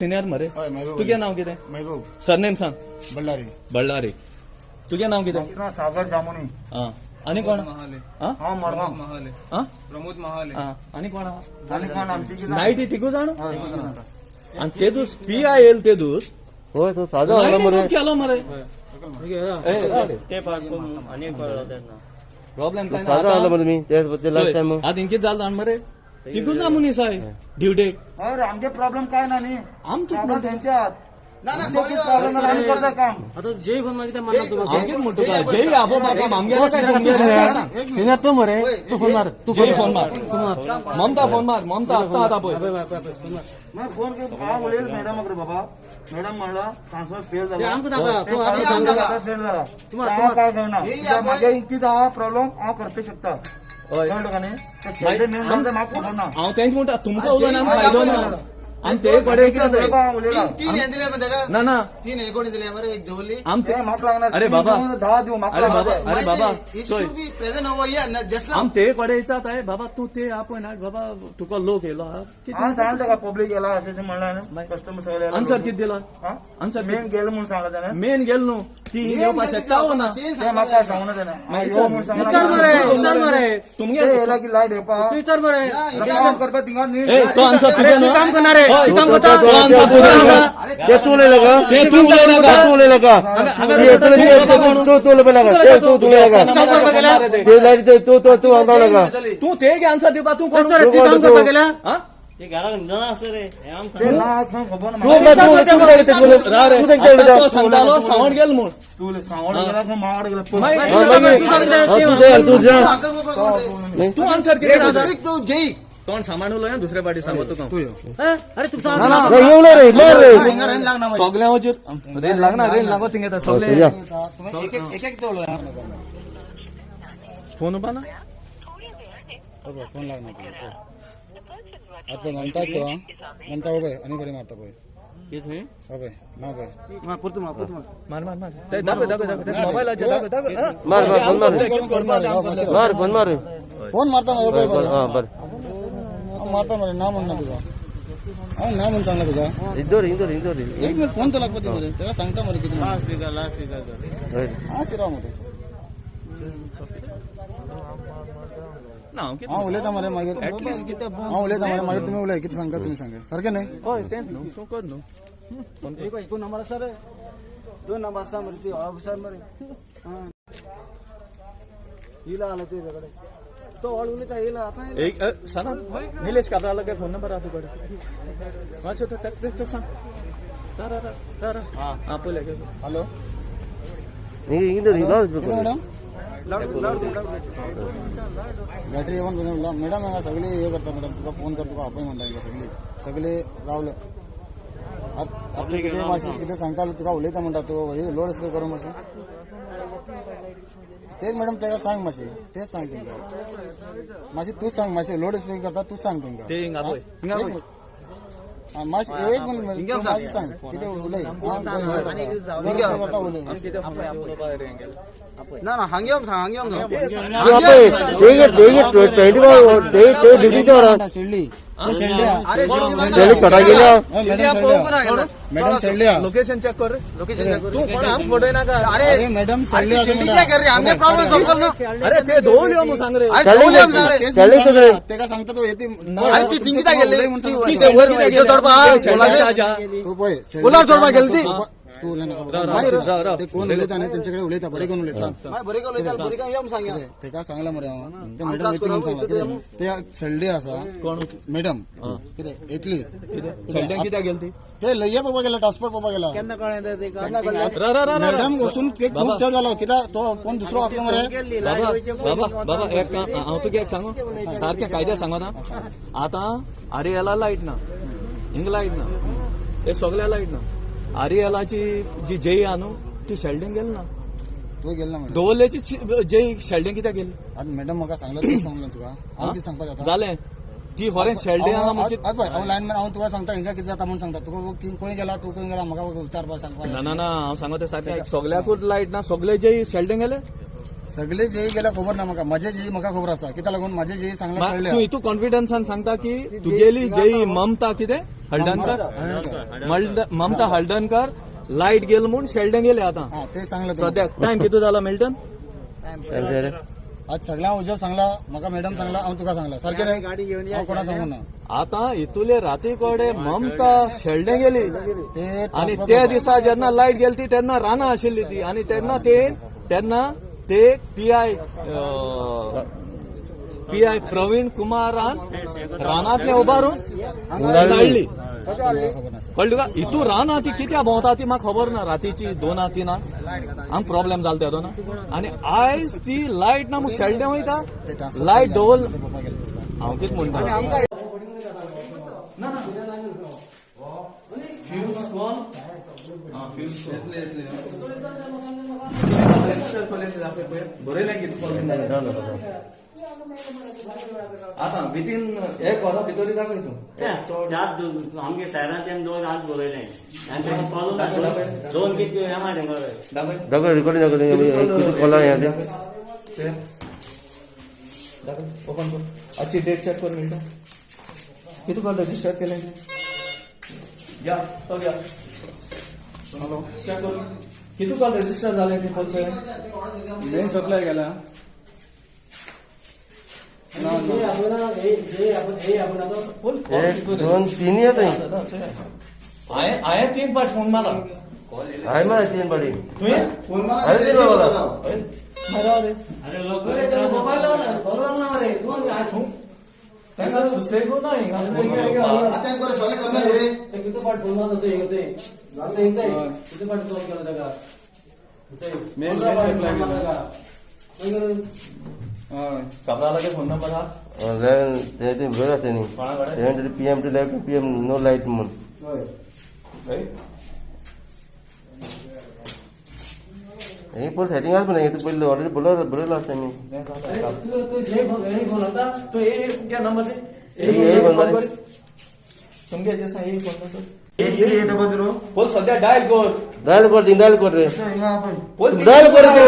Senior मरे. हय, महबूब. तुगे नाव कितें? महबूब. सरनेम सांग. बल्लारी. बल्लारी. तुगे नाव कितें? सागर जामुनी. आं, आनी कोण? आं? हांव मडगांव. आं? प्रमोद महाले. आं, आनी कोण आहा? आनी कोण आमची कितें? नायटी तिगू जाण आनी ते दीस पी I येयल ते दीस. होय, तो सादो आसलो मरे. केलो मरे. ते आनी प्रॉब्लेम काय ना सादो आसलो आतां. मरे तुमी ते लास्ट टायम. आतां हिंग कितें जालें जाण मरे, तिगूच जा मनीस आहाय ड्युटेक. हय रे, आमगे प्रॉब्लेम काय ना न्ही. आमचो प्रॉब्लेम तेंच्यात. ना ना. प्रॉब्लेम आमी करता काम. आता जे फोन मागीर मारना तुका. हांव कितें म्हणटा तुका, जय आबो बाबा आमगेले काय तुमगेले काय सांग. सिनियर तू मरे, तू फोन मार तू. जय फोन मार, ममता फोन मार, ममता आत्ता आतां पळय. मागीर फोन हांव उलयलो मॅडम रे बाबा, मॅडम म्हणला ट्रान्सफर फेल ते जाला. आमकां नाका, तूं आतां सांग. फेल जाला. तुम्हा- हांव काय जायना. हे म्हागे कितें आहा प्रॉब्लेम हांव करपाक शकता. हय. कळ्ळें तुका न्ही? ते शेल्डे मेन जालें ते म्हाका खबर ना. हांव तेंच म्हणटा, तुमकां उलोवन आमी फायदो ना आनी ते कडेन कितें. हांव उलयला. तीन हे दिले मरे ताका. ना ना. तीन हे कोणी दिले मरे, एक दवरली. आम ते म्हाका लागना. अरे बाबा. 10 दिवं म्हाका. अरे बाबा. लागना. अरे बाबा, चोय. Should be present over here just. आम ते कडेन विचारता, ए बाबा, तूं ते आपय ना बाबा, तुका लोक येयलो आहा कितें? हांव सांगलें ताका पब्लीक येला अशें अशें म्हणलें, कस्टमर सगळे. आन्सर कितें दिला? आन्सर? मेन गेलो म्हणून सांगला ताणें. मेन गेलो न्हू, ती येवपाक शकता वो ना? ते म्हाका काय सांगूना ताणें, यो म्हणून विचार सांगला. मरे, विचार मरे. तुमगे ते येयला की लायट येवपा तू विचार मरे. काम करपा थिंगा न्ही. ए, तो आन्सर तुजें न्हू? तू काम करणार रे, हय, तू काम करता. तो आन्सर तुजें न्हू? ते तूं उलयला का? ते तूं उलयला का? तूं उलयला का? ते तूं तूं उलयला का? ते तूं तूं उलयला का? काम करपाक गेल्या? ते लायट ते तूं तूं तूं हांगा उलयला का? तूं ते आन्सर दिवपा तूं कोण? रे, तू काम करपाक गेल्या. आं? ते घराक ना आसता रे हे आम ते ना खंय खबर ना तूं म्हाका. तूं तूं उलयला. रा रे, तूं तेंका आतां उलयता. तो सांगतालो सांवट गेल म्हूण. तूं सांवड गेला खंय, मावाड गेला. मागीर हा, मागीर. हा, तूं जा, तूं जा. तूं आन्सर कितें दिता? तू जेई. तोंड सामान उलय, दुसरे पाटी सांगो तुका. हं? अरे तुका सांग. ना, येवलो रे, मार रे. सगळ्या वचून रेन लागना, रेन लागो थिंगे सगळे. तुझ्या. एक एक तेवढं. फोन उबा ना. फोन लागणार तुला. आता म्हणतात तो म्हणता उभे आणि बरे मारता पळय. अभय ना पळय. पुरतो मार, पुरतो मार. मार मार मार, ते दाखय दाखय दाखय मोबायलाचेर दाखय दाखय हा. मार मार, फोन मार. फोन मार. मार, फोन मार. फोन मारता मरे पळय बरे. हा, बरं. हांव मारता मरे, ना म्हणना तुका हांव, ना म्हण सांगला तुका. इंदोर इंदोर इंदोर. एक मिनिट, फोन तो लागपा मरे, ताका सांगता मरे कितें म्हणून. हय. हांव चिराव मरे. ना हांव कितें हांव उलयता मरे मागीर. एटलीस्ट कितें. हांव उलयता मरे मागीर, तुमी उलय, कितें सांगता तुमी सांगा, सारकें न्ही? हय, तेंच न्हू, तूं कर न्हू. एक नंबर आसा रे, दोन नंबर आसा मरे, ती ऑफिसर मरे. हं. येयला आला तुझ्याकडे तो हळ उलयता, येयला आता. एक सांगा, निलेश काब्रालो काय फोन नंबर आहा तुकडे? मातशें तो तो सांग. रा रा रा रा. हा, पळय. हॅलो. इंदोर इंदोर. कितें मॅडम, बॅटरी येवन मॅडम, हांगा सगळी हे करता मॅडम, तुका फोन कर, तुका आपय म्हणटा. हिंगा सगळी सगळे रावले. आत तूं कितें मातशें कितें सांगता, तुका उलयता म्हणटा, तूं लोड आसले करूं मातशें. तेच मॅडम, तेका सांग मातशें, तेच सांग तेंका मातशें, तूं सांग मातशें, लोड स्पीक करता, तूं सांग तेंका. ते हिंगा पळय. एक मिनिट. हा, मातशें एक मिनिट, तूं मातशें सांग कितें उलय, हांव लोड स्पीक करता, उलय. कितें फोनाचेर उलोवपा रे हेंगेलें? ना ना, हांग येवन सांग, हांग येवन सांग. ते ते ते ड्युटी वर. शेडली. अरे तेणे चडा गेल्या. शिर्डी पळोवंक ना गेला. मॅडम शेडली. लोकेशन चेक कर रे. लोकेशन. तूं कोण आमकां फटय नाका. अरे अरे मॅडम अरे शेडली. शिर्डीच्या घर रे, आमगे प्रॉब्लेम सॉल्व कर ना. अरे ते दोन यो सांग रे. अरे दोन येवन सांग रे. चालेल सगळे. तेका सांगता तो येते. अरे ती थिंगिता गेल्ली. ती ती वयर कित्याक चडपा गेली? तू पळय. पुलार चडपा गेली ती. तू उलय नाका राव, बाबा. राव, राव. ते कोण उलयता न्ही, तेंचे कडेन उलयता, बरे कोण उलयता. मागीर बरी काय उलयता, बरी काय येवन सांग. तेका सांगला मरे हांव, ते मॅडम येतली म्हणून सांगला. कितें ते शेल्डे आसा मॅडम, कितें येतली. शेल्ड्यां कित्याक गेली ती? ते लय पळोवपाक गेला, ट्रान्सफर पळोवपाक गेला. रा रा रा रा. मॅडम वचून ते खूब चड जालो, कित्याक तो कोण दुसरो आसलो मरे. बाबा बाबा बाबा, एक काम हांव तुका एक सांगू, सारकें कायद्या सांगो ना. आतां आरएला लायट ना, हिंग लायट ना, हे सगळ्या लायट ना. आरएलाची जी जेई आहा न्हू, ती शेल्डेंग गेली ना. तूं गेल ना मॅडम. दवरल्याची जेई शेल्डेंग कित्याक गेली? आतां मॅडम म्हाका सांगला, तूं सांगला तुका, हांव कितें सांगपाक जाता? जालें, ती खरें शेल्डें आहा म्हणजे. पळय, हांव लायनमॅन, हांव तुका सांगता हिंगा कितें जाता म्हणून सांगता तुका. खंय गेला तूं, खंय गेला, म्हाका विचारपाक सांगपाक. ना ना ना, हांव सांगता तें सारकें, सगळ्याकूच लायट ना, सगळे जेई शेल्डेंग गेले. सगळे जेई गेल्या खबर ना म्हाका, माझे जेई म्हाका खबर आसा, कित्याक लागून माझे जेई सांगला. तूं हितू कॉन्फिडन्सान सांगता की तुगेली जेई ममता कितें हळदणकर, ममता हळदणकर लायट गेल म्हूण शेल्डें गेले आतां. हा, ते सांगलं तुमकां. सद्याक टायम कितू जाला मिल्टन? आज सगळ्या उजव सांगला म्हाका, मॅडम सांगला, हांव तुका सांगला सारकें न्हय? गाडी घेवन हांव कोणा सांगू ना. आतां इतुले राती कडेन ममता शेल्डें गेली ते आणि त्या दिसा जेन्ना लायट गेली ती तेन्ना रानां आशिल्ली ती, आणि तेन्ना ते तेन्ना ते पीआय प्रवीण कुमारान रानांतले उबारून धाडली. खबर ना. कळ्ळें तुका? हितू रानां ती कित्याक भोंवता ती म्हाका खबर ना. रातीची 2 3 आमकां प्रॉब्लेम जालो तेदो ना. आनी आयज ती लायट ना म्हूण शेल्डें वयता, ते ट्रान्सफर लायट दवर. ते पप्पा गेले दिसता. हांव कितें म्हणटा, फ्यूज कोण फ्यूज बरयलें कितें आतां वितीन एक वरा भितर दाखय तूं. त्यात आमगे सायरान तेम दोन हात बरयले आनी तेका कॉल ना, दोन कितके हे मारले मरे. दाखय. दाखय, रिकॉर्डिंग दाखय, किती कॉल आहे ते. दाखय, ओपन कर. आजची डेट चेक कर मेळटा कितें कॉल रजिस्टर केलें. या तो या, हॅलो, चेक कर कितें कॉल रजिस्टर जालें ते कॉल. मेन सप्लाय गेला. एक, दोन, तीन येत. हांवें हांवें तीन पाट फोन मारला. आहे मला तीन पाटी. तुवें फोन. अरे ते बाबा. मारा रे. अरे लोक तांकां सुसेगो ना हिंगा फोन मारपाक. आतां बरें सगळें कमी रे. मेन सप्लाय गेला. हय. काब्रालागे फोन नंबर हा? ते ते बरं त्यांनी कोणा कडेन? ते PM to light, PM no light म्हणून. हय. हे पयलीं सेटिंग आसा पळय, पयलीं ऑलरेडी बरयलो बरयलो आसता मी. तू हे घे नंबर दे. हे फोन मार. तुमगे जे सांग हे फोन नंबर बोल, सध्या डायल कर. डायल कर, तीन डायल कर रे. बोल. डायल कर तू.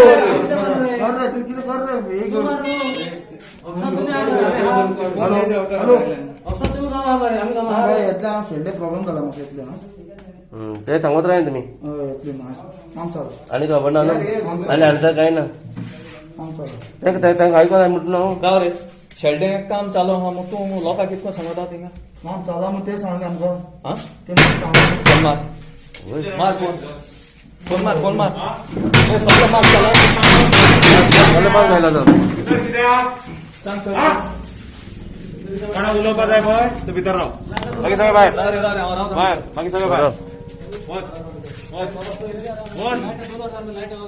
प्रॉब्लेम जाला म्हाका इतले. ते सांगत राय तुम्ही. हय, येतले काम चालू. आणि खबर ना न्हू? आणि आन्सर काय ना. काम चालू. तांकां तांकां आयको जाय म्हणटा न्हू. राव रे, शेल्डें काम चालू आहा मग तूं लोकांक कितको सांगता थिंगा? काम चालू मग ते सांगले आमकां. हा. ते सांगले. फोन मार, मार फोन, फोन मार, फोन मार. हे सगळं मार चालू. मला पास जायला तर सांग सर. कोणाक उलोवपा जाय पळय तूं भितर राव, बाकी सगळे भायर. राव रे, राव रे, हांव रावता. भायर, बाकी सगळे भायर. वच वच वच.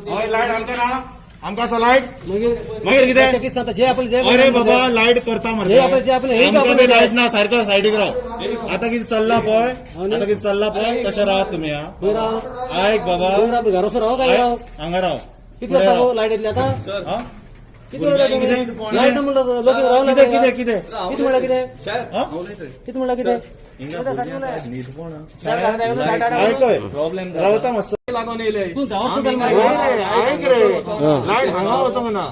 हय, लायट आमकां ना, आमकां आसा लायट. मागीर कितें? अरे बाबा, लायट करता मरे, आमकां बी लायट ना. सारको सायडीक राव. आतां कितें चल्ला पळय, आतां कितें चल्ला पळय, तशें रावात तुमी. हा, आयक बाबा, आयक, हांगा राव. किती वाजता लायट येतली आता? हा? किती वेळ लायट ना म्हणलं लोक रावला. कितें कितें कितें? किती म्हणलं कितें? साहेब, हा? हांव उलयता रे. किती म्हणलं कितें? हिंगा भुरग्यांक काय न्हिदपण आयकय, प्रॉब्लेम रावता मातसो. लागून येयले. तूं धांव सुद्दां मागीर. आयक रे, लायट हांगा वचोंक ना.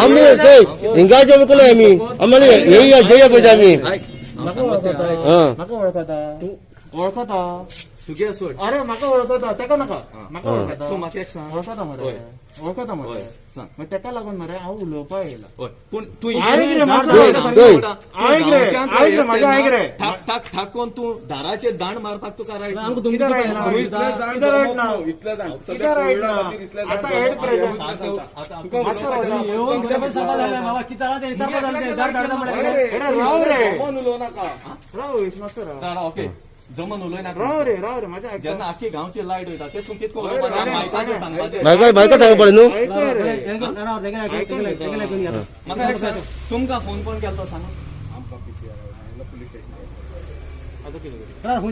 आम्ही ते हिंगा जेवण केलं आम्ही, आम्हाला हे जय पळयता आम्ही. आयक, हांव सांगता तें आयक. हा. म्हाका वळखता तूं, वळखता. तुगे सोड. अरे म्हाका वळखता तेका नाका, म्हाका वळखता. तूं म्हाका एक सांग. वळखता मरे, वळखता मरे. सांग. मागीर तेका लागून मरे हांव उलोवपा येयला. हय. पूण तूं आयक रे, मातसो. आयक रे, आयक रे, म्हाजें आयक रे. ठाक ठाक ठाक कोन तूं दाराचेर दांड मारपाक तुका रायट ना. आमकां तुमची कित्याक रायट ना? कित्याक रायट ना? कित्याक रायट ना? आतां हेड प्रेझेंट. आतां मातसो राव. येवन बरोबर सभा जाल्या बाबा, किती जालां तें विचारपा जालें तें, दार धाडटा म्हणल्यार. अरे राव रे, राव मातसो राव. ना, ना, ओके, जमन उलय नाका. राव रे, राव रे, म्हाजें आयक. जेन्ना आख्खी गांवची लायट वयता ते सून कितको उलोवपाचें मायकाचेर सांगपाचें. म्हाका म्हाका सांग पळय न्हू. आयकय रे. म्हाका एक सांग, तुमकां फोन कोण केलो तो सांग.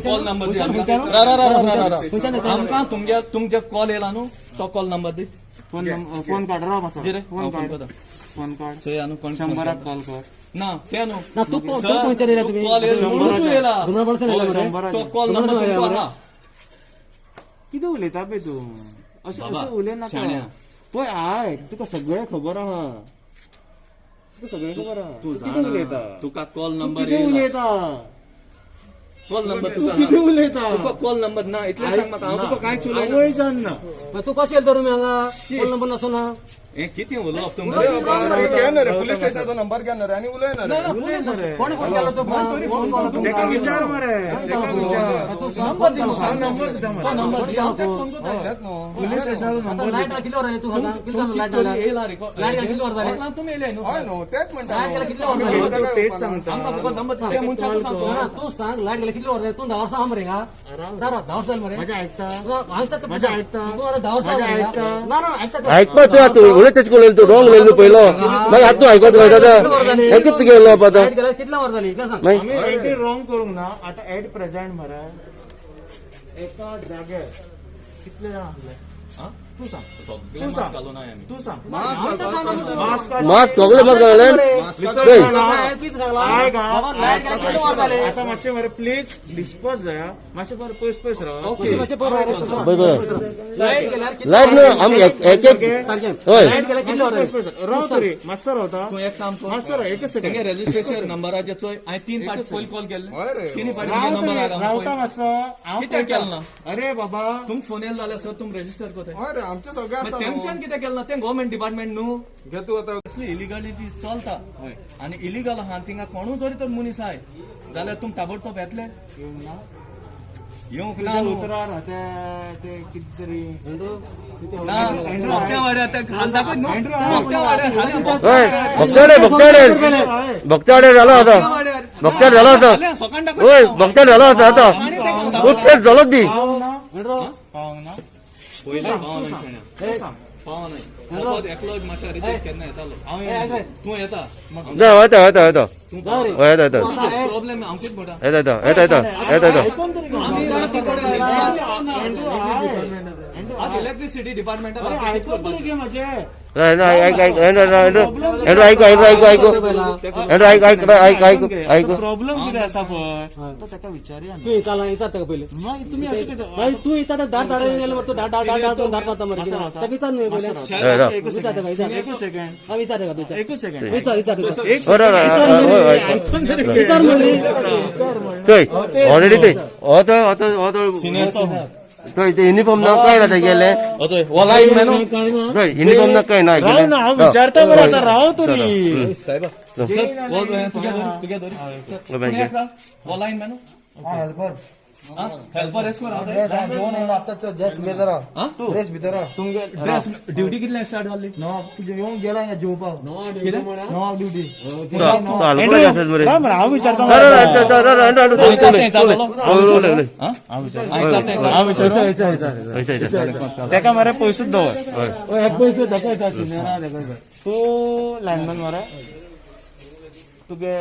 कॉल नंबर दी आमकां. रा, रा, रा, रा, रा, रा. आमकां तुमगे तुमचे कॉल येयला न्हू तो कॉल नंबर दी. फोन फोन काड, राव मातसो. दी रे. फोन हांव फोन काड. करता. फोन काड. चोया न्हू कोण. 100 कॉल कर. ना, ते न्हू. ना, तूं कोण- तूं खंयच्यान येयला तुमी? कॉल येयला म्हणून तूं येयला. शंबराक येयला मरे. तो कॉल नंबर तुमकां आहा. कितें उलयता पळय तूं? अशें बाबा, अशें उलय नाका. शाण्या. पळय आयक, तुका सगळें खबर आहा, तुका सगळें खबर आहा. तूं तूं कितें जाणा, उलयता? तुका कॉल तूं नंबर कितें येयला. उलयता? कॉल नंबर तूं कितें उलयता? तुका कॉल नंबर ना इतलें सांग म्हाका. हांव तुका कांयच उलयना. आवयच्यान ना. तू कशें येयलो तर तुमी हांगा कॉल नंबर नासो ना. हें कितें उलोवप तुमचें? घे रे, पुलीस स्टेशनाचो नंबर घे रे आनी उलय ना रे. कोण फोन केलो तो? फोन केलो तेका विचार मरे, तेका विचार. तू नंबर दी. हांव नंबर दिता मरे. नंबर दी, हांव तेका फोन करता. Police स्टेशनाचो number. लायट कितले वर तू कितले लायट येयला रिकॉर्ड लायट कितले वर जाले? तुमी येयले न्हू. हय न्हू, तेच म्हणटा. लायट गेले कितले वर जाले? तेच सांगता. आमकां फकत नंबर त्या मनशाक सांगतो. ना, तू सांग लायट गेले कितले वर जाले? तू 10 वर्सां मरे का? 10 वर्सां मरे. म्हजें आयकता? म्हजें आयकता? तूं आतां 10 वर्सां म्हजें आयकता? ना ना, आयकता. आयकपा तूं आतां उलयता तशें उलयता तूं रॉंग उलयलो पयलो. मागीर आतां तूं आयकत रावता आतां. हें कितें तुगें उलोवप आतां? लायट गेले कितले वर जाली इतलें सांग. मागीर आमी एटी रॉंग करूंक ना आतां. एट प्रेझेंट मरे एका जाग्यार कितले जाण आसले? तूं सांग. सगळे मास्क घालून आमी. तूं सांग. मास्क सगळे मास्क घालून. आयक हा. बाबा, लायट गेले कितले वर जाले? आतां मातशें मरे प्लीज डिस्पर्स जाया मातशें. बरें, पयस पयस राव. मातशें पळय. पळय पळय. लायट गेल्यार कितले लायट न्हू आमी एक एक हय. लायट गेल्यार कितले वर पयस पयस राव तरी मातसो रावता. तूं एक काम कर. मातसो राव, एकच तेंगे सेकंड. रजिस्ट्रेशन नंबराचेर चोय. हांवें 3 फावटी पयलीं कॉल केल्ले. हय रे. तिनी फावटी राव नंबर तरी, आयला. रावता मातसो हांव. कित्याक केलें ना? अरे बाबा, तुमकां फोन येयलो जाल्यार सर तुमी रेजिस्टर करताय. हय रे, आमचे सगळे आसा. तेमच्यान कितें केलें ना? तें गव्हर्मेंट डिपार्टमेंट न्हू. घे तूं आतां. असली इलिगलिटी चलता आनी इलिगल आहा थिंगा. कोणूय जरी तर मनीस आय जाल्यार तुमी ताबडतोब येतले? येवंक ना न्हू. उतरार ते ते कितें तरी. ना, भोगत्या वाड्यार ते घाल दाखयत न्हू. भोगत्या वाड्यार घाल. हय, भक्ताडे भक्ताडे भक्ताडे झालो आता. भक्ताड झालो आता. सकाळ होय, भक्ताड झालो आता. आता खूप झालोच बी. पावंक ना. पयलीं पावना शेण्या, पावना. फकत एकलो मातशें रितेश केन्ना येतालो. तूं येता? ना, येता येता येता. तूं हय, येता येता. प्रॉब्लेम आमचेच मोठा. येता येता येता येता येता येता. आयकून तरी घे. आमी राती कडेन आज इलेक्ट्रिसिटी डिपार्टमेंटाक आयकून तरी घे म्हजें. ना, ऐक ऐक एंड्रो एंड्रो एंड्रो, ऐक एंड्रो, ऐक ऐक एंड्रो, ऐक ऐक ऐक ऐक ऐक. प्रॉब्लेम कितें आसा पळय तो ताका विचारया. तू इचारला, इचार ताका पयलीं. मागीर तुमी अशें कितें? मागीर तूं इचार. दार दार गेले मरे, तूं दार दार दार दार दार मारता मरे. ताका विचार न्हू पयलें. विचार ताका, विचार. एकूच सेकंड. हा, विचार ताका तूं, विचार. एकूच सेकंड. विचार, विचार, विचार. एक हय. विचार म्हणली. थंय ऑलरेडी थंय हो तो हो तो थंय ते युनिफॉर्म ना काय ना गेले. हो लायन मॅन. थंय युनिफॉर्म ना काय ना. राव ना, हांव विचारता मरे आतां, राव तरी. साहेबा, तुगे धर. हो लायन मॅन. हेल्पर. हेल्पर एस कर. ड्रेस जेवण येयलो आतांच जस्ट भितर. ड्रेस भितर. ड्रेस ड्युटी कितल्या स्टार्ट जाली? णवाक येवंक गेला हिंगा जेवपाक. णवाक ड्युटी. मरे. राव मरे, हांव विचारता. ताका मरे पयसूच दवर. तूं लायनमॅन मरे, तुगे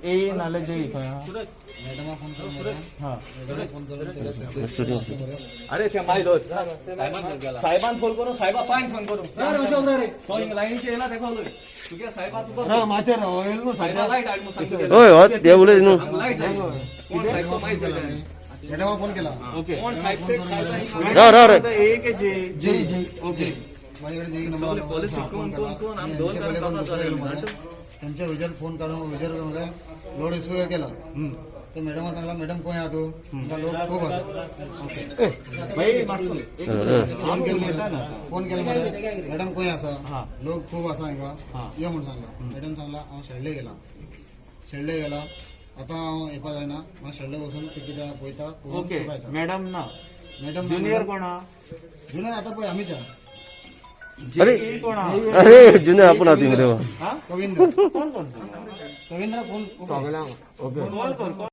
ए नाल्यार जे खंय आहा? मॅडमाक फोन कर मरे. मॅडमाक फोन करून तेका. अरे ते माय धर, साहेबान फोन करून, साहेबा पायन फोन करून तो हिंग लायनीचे येयला तेका उलय. तुगे साहेबा तुका साहेबा लायट हाड म्हूण सांगता. हय, हो ते उलय न्हू. लायट जाय. कोण साहेब तो माहीत जाय. मॅडमाक फोन केला. ओके. कोण साहेब ते साहेब. राव राव रे. ए के जे? जे जे ओके, माझ्याकडे जे नंबर आला. पॉलिसी कोण कोण कोण आम दोन यांच्या पहिले जाण कोण दुसरं गेलो मला. त्यांच्या विचार फोन काढून विचार करून लोड स्पीकर केला तर मॅडमाक सांगला, मॅडम कोण आहा तूं? तुमका लोक खूब आसा. फोन केलो मरे, फोन केलो मरे, मॅडम खंय आसा, लोक खूब आसा हिंगा, यो म्हूण सांगला. मॅडम सांगला, हांव शेल्डे गेला, शेल्डे गेला, आतां हांव येवपा जायना, हांव शेल्डे वचून ते कितें पळयता, पळोवन ओके तुका येता. मॅडम ना? मॅडम ज्युनियर कोण आहा? ज्युनियर आतां पळय आमीच आहा. अरे. जे कोण आहा? अरे, जुने आपण आहात रे. कविंद्र. कोण कोण? कविंद्र फोन. कॉल कर.